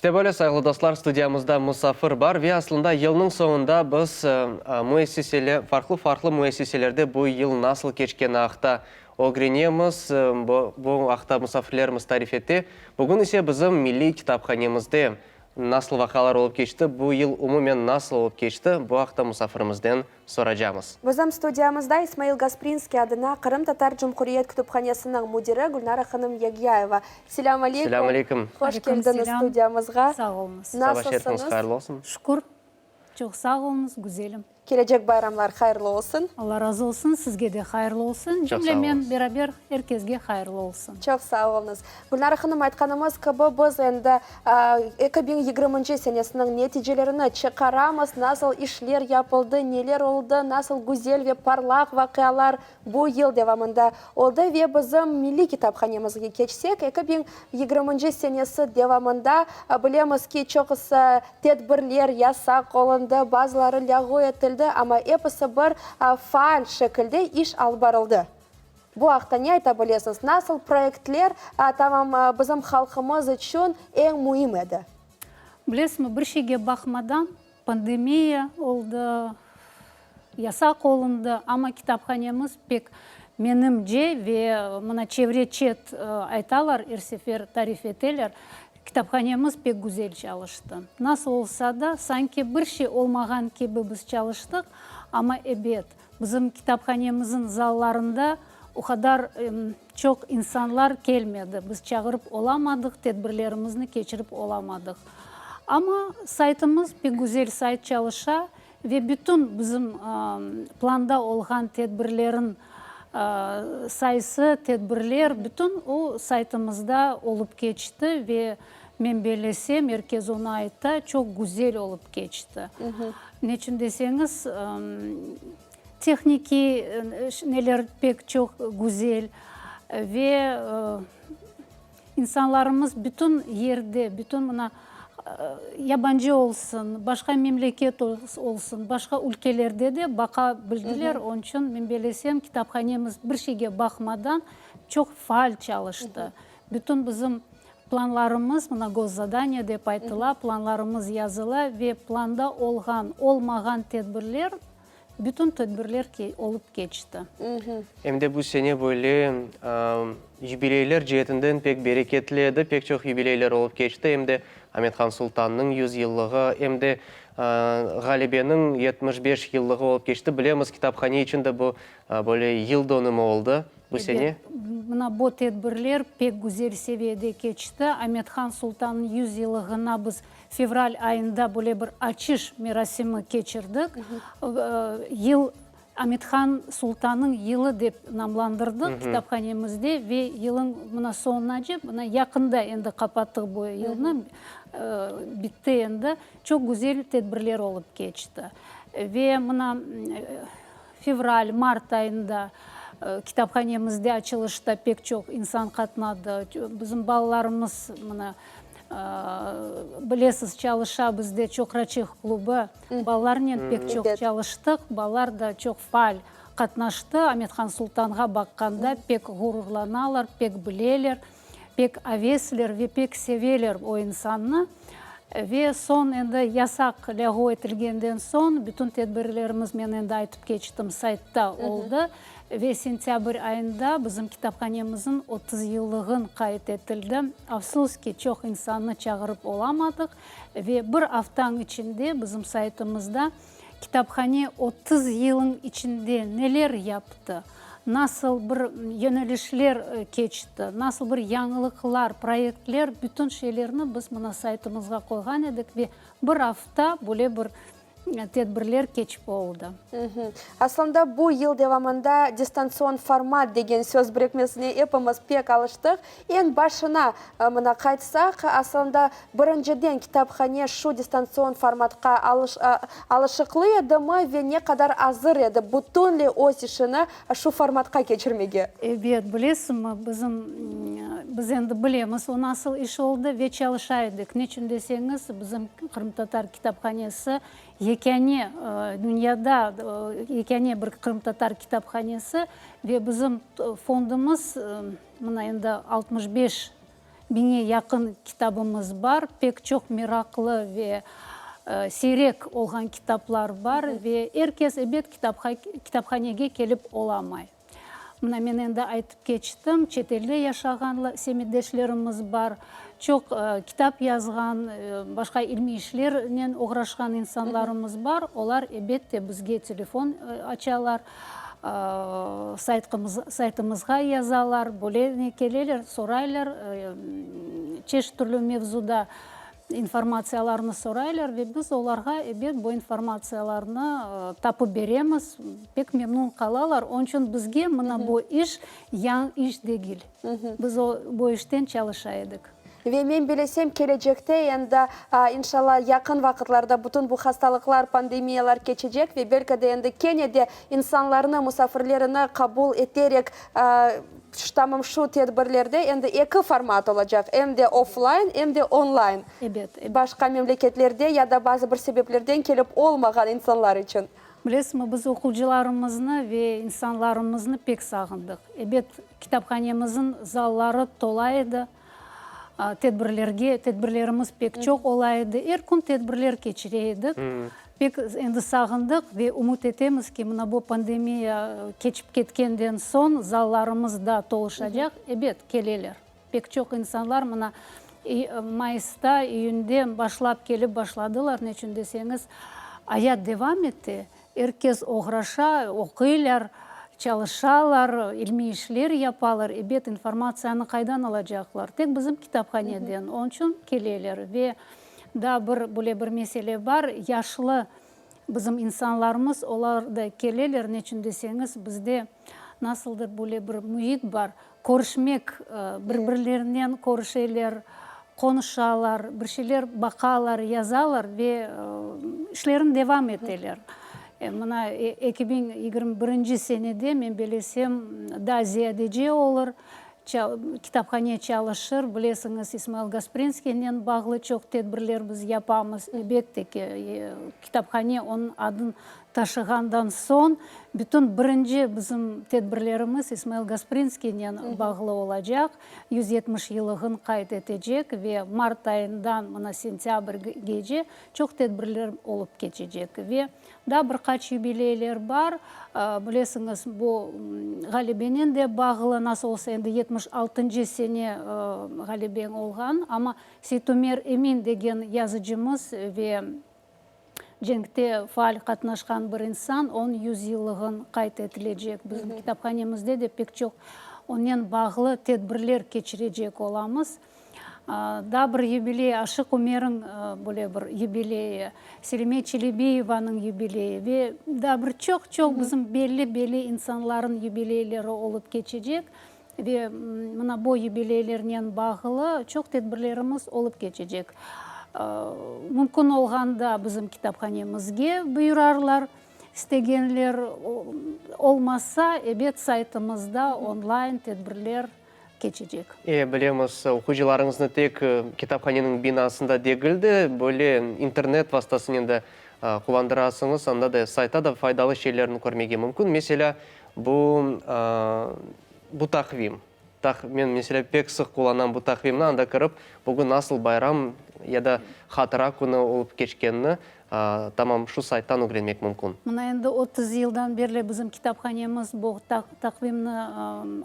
İşte böyle, sayğılı dostlar, studiyamızda musafir bar ve aslında yılnıñ soñunda biz müessisele, farqlı-farqlı müessiselerde bu yıl nasıl keçkeni aqta ögrenemiz, bu aqta musafirlerimiz tarif ete. Bugün ise bizim Milliy kitaphanemizde nasıl vaqialar olıp keçti, bu yıl umumen nasıl olıp keçti, bu aqta musafirimizden soracamız. Bizim studiyamızda İsmail Gasprinskiy adına Qırımtatar Cumhuriyet kütüphanesiniñ müdiri Gülnara hanım Yegyayeva. Selâm aleykum. Selâm aleykum. Hoş keldiñiz studiyamızğa. Sağ oluñız. Saba şerifiñiz hayırlı olsun. Şükür. Çoq sağ oluñız, güzelim. Kelecek bayramlar hayırlı olsun. Alla razı olsun, sizge de hayırlı olsun. Çoq sağ Cümlemen oluñız. beraber er kesge hayırlı olsun. Çoq sağ oluñız. Gülnara hanım, aytqanımız kibi, biz endi 2020-nci senesiniñ neticelerini çıqaramız, nasıl işler yapıldı, neler oldı, nasıl güzel ve parlaq vaqialar bu yıl devamında oldı ve bizim Milliy kitaphanemizge keçsek, 2020-nci senesi devamında bilemiz ki, çoqusı tedbirler yasaq olundı, bazıları lâğu etildi, amma episi bir faal şekilde iş alıp barıldı. Bu aqta ne ayta bilesiñiz? Nasıl proyektler tamam bizim halqımız içün eñ müim edi? Bilesizmi, bir şeyge baqmadan, pandemiya oldı, yasaq olundı, amma kitaphanemiz pek, menimce, ve mına çevre-çet aytalar, er sefer tarif eteler, kitaphanemiz pek güzel çalıştı. Nasıl olsa da, sanki bir şey olmağan kibi biz çalıştıq, amma ebet, Bizim kitaphanemizniñ zallarında o qadar çoq insanlar kelmedi, biz çağırıp olamadıq, tedbirlerimizni keçirip olamadıq. Amma saytımız, pek güzel sayt çalışa ve bütün bizim planda olğan tedbirlerin sayısı, tedbirler, bütün o saytımızda olıp keçti ve men bellesem, er kes onı ayta, çoq güzel olıp keçti. Neçün deseñiz, tehnikiy neler pek çoq güzel ve insanlarımız bütün yerde, bütün mına yabancı olsun, başqa memleket olsun, başqa ülkelerde de baqa bildiler. Onıñ içün men bellesem, kitaphanemiz bir şeyge baqmadan çoq faal çalıştı. Bütün bizim Planlarımız, mına goszadaniye dep aytıla, planlarımız yazıla ve planda olğan, olmağan tedbirler, bütün tedbirler olıp keçti. Em de bu sene böyle yubileyler ceetinden pek bereketli edi, pek çoq yubileyler olıp keçti, em de Amet-Han Sultannıñ 100 yıllığı, em de Ğalebeniñ 75 yıllığı olıp keçti. Bilemiz, kitaphane içün de bu böyle yıl dönümi oldı. Bu sene. Ebet, mına bu tedbirler pek güzel seviyede keçti. Amet-Han Sultannıñ 100 yıllığına biz fevral ayında böyle bir açış merasimi keçirdik. Yıl, Amet-Han Sultannıñ yılı dep namlandırdıq kitaphanemizde ve yılın mına soñunace, mına yaqında endi qapattıq bu yılnı, bitti endi, çoq güzel tedbirler olıp keçti. Ve mına Fevral, mart ayında kitaphanemizde açılışta pek çoq insan qatnadı. Bizim balalarımız, mına, bilesiz, çalışa bizde Çoqraçıq klubı. Balalarnen pek çoq çalıştıq. Balalar da çoq faal qatnaştı. Amethan Sultanğa baqqanda pek ğururlanalar, pek bileler, pek avesler ve pek seveler o insannı. Ve soñ endi yasaq lâğu etilgenden soñ bütün tedbirlerimiz, men endi aytıp keçtim, saytta oldı. Ve sentâbr ayında bizim kitaphanemizniñ 30 yıllığın qayd etildi. Afsus ki, çoq insannı çağırıp olamadıq. Ve bir aftañ içinde bizim saytımızda Kitaphane 30 yılın içinde neler yaptı, nasıl bir yönelişler keçti, nasıl bir yañılıqlar, proyektler, bütün şeylerni biz mına saytımızğa qoyğan edik ve bir afta böyle bir tedbirler keçip oldı. Aslında bu yıl devamında distantsion format degen söz birikmesine epimiz pek alıştıq. Eñ başına mına qaytsaq, aslında birinciden kitaphane şu distantsion formatqa alışıqlı edimi ve ne qadar azır edi bütünley öz işini şu formatqa keçirmege? Ebet, bilesiñmi, bizim, biz endi bilemiz o nasıl iş oldı ve çalışa edik. Neçün deseñiz, bizim qırımtatar kitaphanesi yekâne, dünyada yekâne bir qırımtatar kitaphanesi ve bizim fondumız, Mına endi 65. Biñge yaqın kitabımız bar, pek çoq meraqlı ve siyrek olğan kitaplar bar ve er kes, ebet, kitaphanege kelip olamay. Mına men endi aytıp keçtim, çetelde yaşağan semetdeşlerimiz bar, çoq kitap yazğan, başqa ilmiy işlernen oğraşqan insanlarımız bar, olar, ebette, bizge telefon açalar, saytımızğa yazalar, böyle keleler, soraylar, çeşit türlü mevzuda informatsiyalarnı soraylar ve biz olarğa, ebet, bu informatsiyalarnı tapıp beremiz, pek memnun qalalar. Onıñ içün bizge mına bu iş yañı iş degil. Biz bu işten çalışa edik. Ve men bilesem, kelecekte endi, inşalla, yaqın vaqıtlarda bütün bu hastalıqlar, pandemiyalar keçecek ve belki de endi kene de insanlarnı, musafirlerini qabul eterek, tamam şu tedbirlerde endi eki format olacaq, em de offline, em de online. Ebet, ebet. Başqa memleketlerde ya da bazı bir sebeplerden kelip olmağan insanlar içün. Bilesizmi, biz oquvcılarımıznı ve insanlarımıznı pek sağındıq. Ebet, kitaphanemizniñ zalları tola edi, tedbirlerge, tedbirlerimiz pek çoq ola edi, er kün tedbirler keçire edik. Pek endi sağındıq ve ümüt etemiz ki, mına bu pandemiya keçip ketkenden soñ zallarımız da toluşacaq. Ebet, keleler. Pek çoq insanlar mına mayısta, iyünde başlap kelip başladılar, neçün deseñiz, ayat devam ete, er kes oğraşa, oquylar, çalışalar, ilmiy işler yapalar, ebet, informatsiyanı qaydan alacaqlar? Tek bizim kitaphaneden, onıñ içün keleler. Ve daa bir böyle bir mesele bar, yaşlı bizim insanlarımız, olar da keleler, neçün deseñiz, bizde nasıldır böyle bir müit bar, Körüşmek, bir-birlerinen körüşeler, qonuşalar, bir şeyler baqalar, yazalar ve işlerini devam eteler. Mına 2021 senede, men belesem, daa ziyadece olur, kitaphane çalışır. Bilesiñiz, İsmail Gasprinskiynen bağlı çoq tedbirler biz yapamız. Elbette ki, kitaphane onıñ adın Taşığandan soñ bütün birinci bizim tedbirlerimiz İsmail Gasprinskiynen bağlı olacaq, 170 yıllığın qayd etecek ve mart ayından mına sentâbrgece çoq tedbirler olıp keçecek. Ve daa bir qaç yubileyler bar, bilesiñiz, bu ğalebenen de bağlı, nasıl olsa endi yetmiş altıncı sene ğalebe olğan, amma Seytumer Emin degen yazıcımız ve Cenkte faal qatnaşqan bir insan, onıñ yüzyıllığın qayd etilecek. Bizim kitaphanemizde de pek çoq onen bağlı tedbirler keçirecek olamız. Daa bir yubiley, Aşıq Ümerniñ böyle bir yubileyi, Selime Çelebiyevanıñ yubileyi ve daa bir çoq-çoq bizim belli-belli insanların yubileyleri olıp keçecek. Ve mına bu yubileylernen bağlı çoq tedbirlerimiz olıp keçecek. Mümkün olğanda bizim kitaphanemizge buyurarlar istegenler, olmasa, ebet, saytımızda online tedbirler keçecek. E, bilemiz, oquyıcılarıñıznı tek kitaphaneniñ binasında degil de, böyle internet vastasınen de quvandırasıñız, anda da, saytta da faydalı şeylerni körmege mümkün. Meselâ, Bu, bu taqvim. Men, meselâ, pek sıq qullanam bu taqvimni, anda kirip, bugün nasıl bayram ya da hatıra künü olıp keçkenini tamam şu sayttan ögrenmek mümkün. Mına endi 30 yıldan berli bizim kitaphanemiz bu taqvimni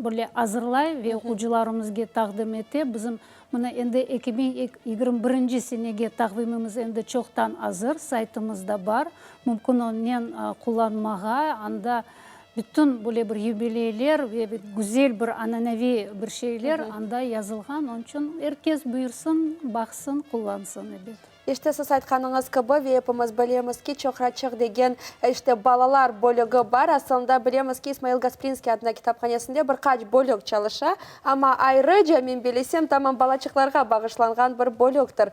böyle azırlay ve oqucılarımızge taqdim ete. Bizim mına endi 2021 senege taqvimimiz endi çoqtan azır, saytımızda bar. Mümkün onnen qullanmağa, anda bütün böyle bir yubileyler ve güzel bir ananeviy bir şeyler anda yazılğan, onıñ içün er kes buyursın, baqsın, qullansın, ebet. İşte, siz aytqanıñız kibi, ve epimiz bilemiz ki, Çoqraçıq degen, işte, balalar bölügi bar. Asılında, bilemiz ki, İsmail Gasprinskiy adına kitaphanesinde bir qaç bölük çalışa. Amma ayrıca, men bilesem, tamam balaçıqlarğa bağışlanğan bir bölüktir.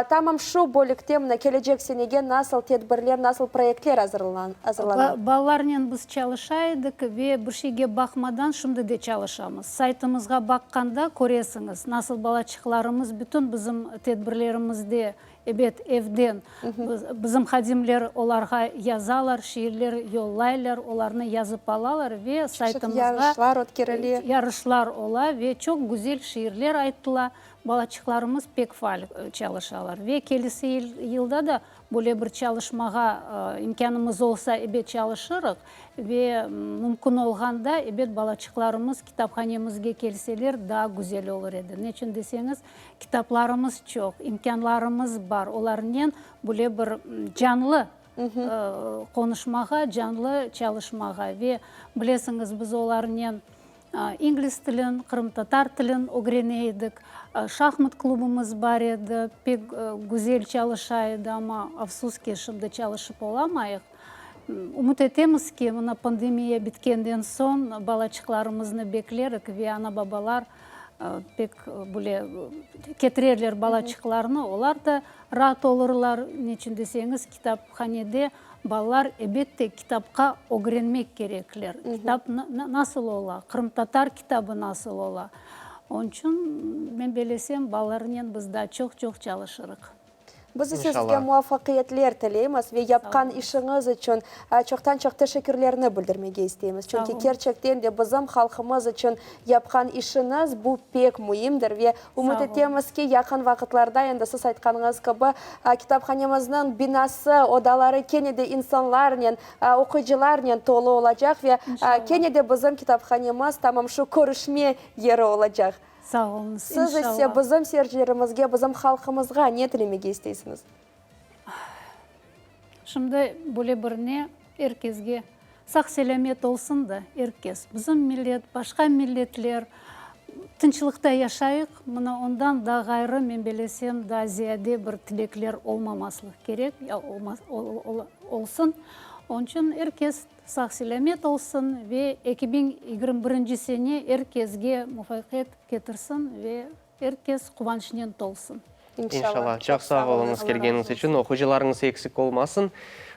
Tamam şu bölükte mına kelecek senege nasıl tedbirler, nasıl proyektler azırlana? Balalarnen biz çalışa edik ve bir şeyge baqmadan şimdi de çalışamız. Saytımızğa baqqanda köresiñiz, nasıl balaçıqlarımız bütün bizim tedbirlerimizde, ebet, evden bizim hadimler olarğa yazalar, şiirler yollaylar, olarnı yazıp alalar ve saytımızğa yarışlar ötkerile. Yarışlar ola ve çoq güzel şiirler aytıla. Balaçıqlarımız pek faal çalışalar. Ve kelesi yılda da böyle bir çalışmağa imkânımız olsa, ebet çalışırıq. Ve mümkün olğanda, ebet, balaçıqlarımız kitaphanemizge kelseler, daa güzel olur edi. Neçün deseñiz, kitaplarımız çoq, imkânlarımız bar, olarnen böyle bir canlı qonuşmağa, canlı çalışmağa. Ve bilesiñiz, biz olarnen İngliz tilin, qırımtatar tilin ögrene edik. Şahmat klubumız bar edi, pek güzel çalışa edi, amma, afsus ki, şimdi çalışıp olamayıq. Ümüt etemiz ki, mına pandemiya bitkenden soñ balaçıqlarımıznı beklerik ve ana-babalar pek böyle ketirerler balaçıqlarını, olar da raat olurlar. Neçün deseñiz, kitaphanede Balalar, ebette, kitapqa ögrenmek kerekler. Kitap nasıl ola, qırımtatar kitabı nasıl ola. Onıñ içün, men belesem, balalarnen biz daa çoq-çoq çalışırıq. Biz ise sizge muvafaqiyetler tileymiz ve yapqan işiñiz içün çoqtan-çoq teşekkürlerni bildirmege isteymiz. Çünki kerçekten de bizim halqımız içün yapqan işiñiz, bu pek müimdir ve Ümüt etemiz ki, yaqın vaqıtlarda endi siz aytqanıñız kibi, kitaphanemizniñ binası, odaları kene de insanlarnen, oquyıcılarnen tolu olacaq ve kene de bizim kitaphanemiz tamam şu körüşme yeri olacaq. Sağ oluñız, Siz ise bizim seyircilerimizge, bizim halqımızğa ne tilemege isteysiñiz? Şimdi böyle bir ne, er kesge sağ-selâmet olsun da, er kes, bizim millet, başqa milletler, tınçlıqta yaşayıq, mına ondan da ğayrı, men belesem, daa ziyade bir tilekler olmamaslıq kerek, ya olsun. Onıñ içün er kes sağ-selâmet olsun ve 2021 sene er kesge muvafaqiyet ketirsin ve Er kes quvançnen tolsun. İnşallah. Çoq sağ oluñız kelgeniñiz içün. Oquyıcılarıñız eksik olmasın.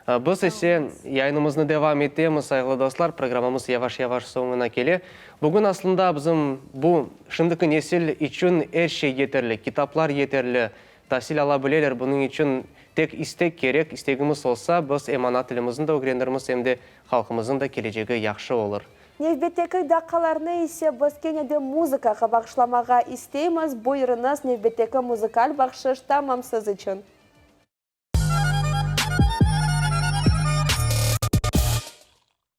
Biz ise yayınımıznı devam etemiz, sayğılı dostlar. Programmamız yavaş-yavaş soñuna kele. Bugün aslında bizim bu şimdiki nesil içün er şey yeterli, kitaplar yeterli, tasil ala bileler. Bunıñ içün tek istek kerek. İstegimiz olsa, biz em ana tilimizni de ögrenirmiz, em de halqımıznıñ da kelecegi yahşı olur. Nevbetteki daqqalarnı ise biz kene de muzıkağa bağışlamağa isteymiz. Buyurıñız, nevbetteki muzıkal bahşış tamam siz içün.